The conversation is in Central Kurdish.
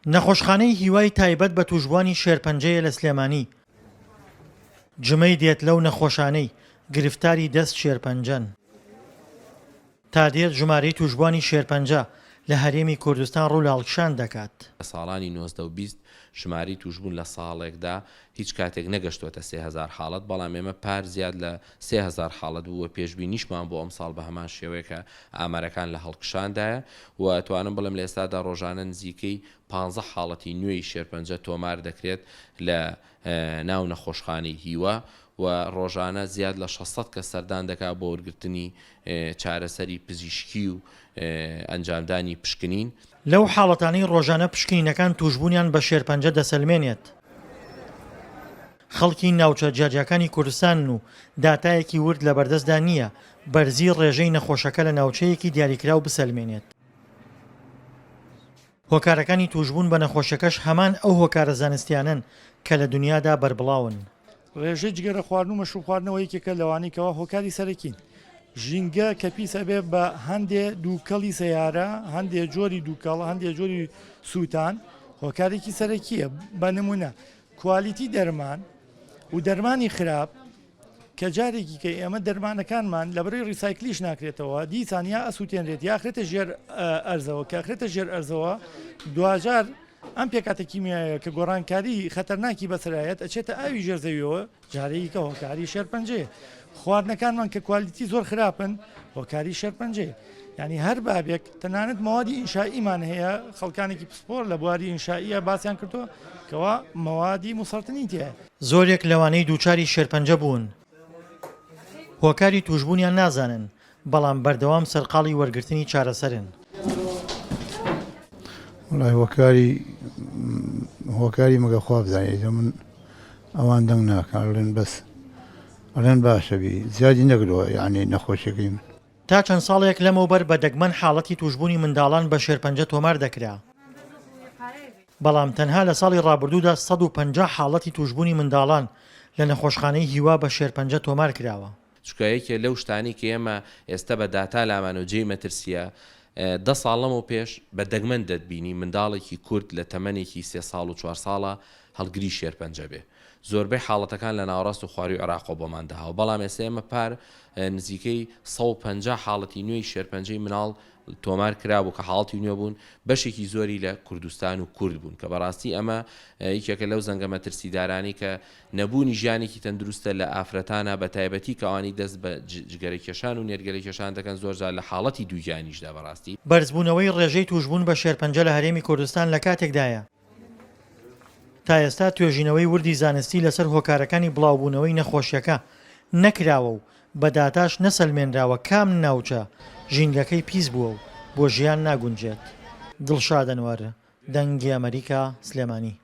نەخۆشخانەی هیوای تایبەت بە تووشبووانی شێرپەنجەیە لە سلێمانی، جمەی دێت لەو نەخۆشانەی گرفتاری دەست شێرپەنجەن. تا دێت ژمارەی تووشبووانی شێرپەنجە لە هەرێمی کوردستان ڕوو لە هەڵکشان دەکات. لە ساڵانی 19 و 20 ژمارەی تووشبوون لە ساڵێکدا هیچ کاتێک نەگەشتووەتە 3000 حاڵەت، بەڵام ئێمە پار زیاد لە 3000 حاڵەت بوو و پێشبینیشمان بۆ ئەمساڵ بە هەمان شێوەیە کە ئامارەکان لە هەڵکشاندایە و ئەتوانم بڵێم لە ئێستادا ڕۆژانە نزیکەی پانزە حاڵەتی نوێی شێرپەنجە تۆمار دەکرێت لە ناو نەخۆشخانەی هیوا و ڕۆژانە زیاد لە 600 کەس سەردان دەکات بۆ وەرگرتنی چارەسەری پزیشکی و ئەنجامدانی پشکنین. لەو حاڵەتانەی ڕۆژانە پشکنینەکان تووشبوونیان بە شێرپەنجە دەسەلمێنێت، خەڵکی ناوچە جیاجیاکانی کوردستانن و داتایەکی ورد لەبەردەستدا نییە بەرزی ڕێژەی نەخۆشەکە لە ناوچەیەکی دیاریکراو بسەلمێنێت. هۆکارەکانی تووشبوون بە نەخۆشیەکەش هەمان ئەو هۆکارە زانستیانەن کە لە دونیادا بەربڵاون. ڕێژەی جگەرە خواردن و مەشروب خواردنەوە یەکێکە لەوانەی کەوا هۆکاری سەرەکین. ژینگە کە پیس ئەبێ بە هەندێ دووکەڵی سەیارە، هەندێ جۆری دووکەڵ، هەندێ جۆری سووتان هۆکارێکی سەرەکییە. بە نموونە کوالیتی دەرمان و دەرمانی خراپ کە جارێکی کە ئێمە دەرمانەکانمان لە بەرەی recycle یش ناکرێتەوە دیسان یا ئەسووتێنرێت یا ئەخرێتە ژێر ئەرزەوە کە ئەخرێتە ژێر ئەرزەوە دواجار ئەم پێکهاتە کیمیایە کە گۆڕانکاری خەتەرناکی بەسەرایەت ئەچێتە ئاوی ژێر زەویەوە جارێکی کە هۆکاری شێرپەنجەیە خواردنەکانمان کە quality زۆر خراپن هۆکاری شێرپەنجەیە یعنی هەر بابێک تەنانەت مەوادی ئینشائیمان هەیە خەڵکانێکی پسپۆر لە بواری ئینشائیە باسیان کردووە کەوا مەوادی مسەرتنی تیایە. زۆرێک لەوانەی دووچاری شێرپەنجە بوون هۆکاری تووشبوونیان نازانن، بەڵام بەردەوام سەرقاڵی وەرگرتنی چارەسەرن. وەڵای هۆکاری هۆکاری مەگە خوا بزانێت ئیتر من ئەوان دەنگ ناکەن ئەڵێن بەس ئەڵێن باشە بی زیادی نەکردووە یعنی نەخۆشیەکەی من. تا چەند ساڵێک لەمەوبەر بە دەگمەن حاڵەتی تووشبوونی منداڵان بە شێرپەنجە تۆمار دەکرا، بەڵام تەنها لە ساڵی ڕابردوودا 150 حاڵەتی تووشبوونی منداڵان لە نەخۆشخانەی هیوا بە شێرپەنجە تۆمار کراوە. چونکە یەکێ لەو شتانەی کە ئێمە ئێستە بە داتا لامانەوە جێی مەترسییە، دە ساڵ لەمەو پێش بە دەگمەن دەتبینی منداڵێکی کورد لە تەمەنێکی سێ ساڵ و چوار ساڵە هەڵگری شێرپەنجە بێ. زۆربەی حاڵەتەکان لە ناوەڕاست و خوارووی عێراقەوە بۆمان دەهاوە، بەڵام ئێستە ئێمە پار نزیکەی 150 حاڵەتی نوێی شێرپەنجەی مناڵ تۆمار کرابوو کە حاڵەتی نوێ بوون، بەشێکی زۆری لە کوردستان و کورد بوون، کە بەڕاستی ئەمە یەکێکە لەو زەنگە مەترسیدارانەی کە نەبوونی ژیانێکی تەندروستە لە ئافرەتانا بەتایبەتی کە ئەوانەی دەست بە جگەرە کێشان و نێرگەلە کێشان دەکەن زۆر جار لە حاڵەتی دووگیانیشدا بەڕاستی. بەرزبوونەوەی ڕێژەی تووشبوون بە شێرپەنجە لە هەرێمی کوردستان لە کاتێکدایە، تا ئێستا توێژینەوەی وردی زانستی لەسەر هۆکارەکانی بڵاوبوونەوەی نەخۆشیەکە نەکراوە و بە داتاش نەسەلمێنراوە کام ناوچە ژینگەکەی پیس بووە و بۆ ژیان ناگونجێت. دڵشاد ئەنوەر، دەنگی ئەمەریکا، سلێمانی.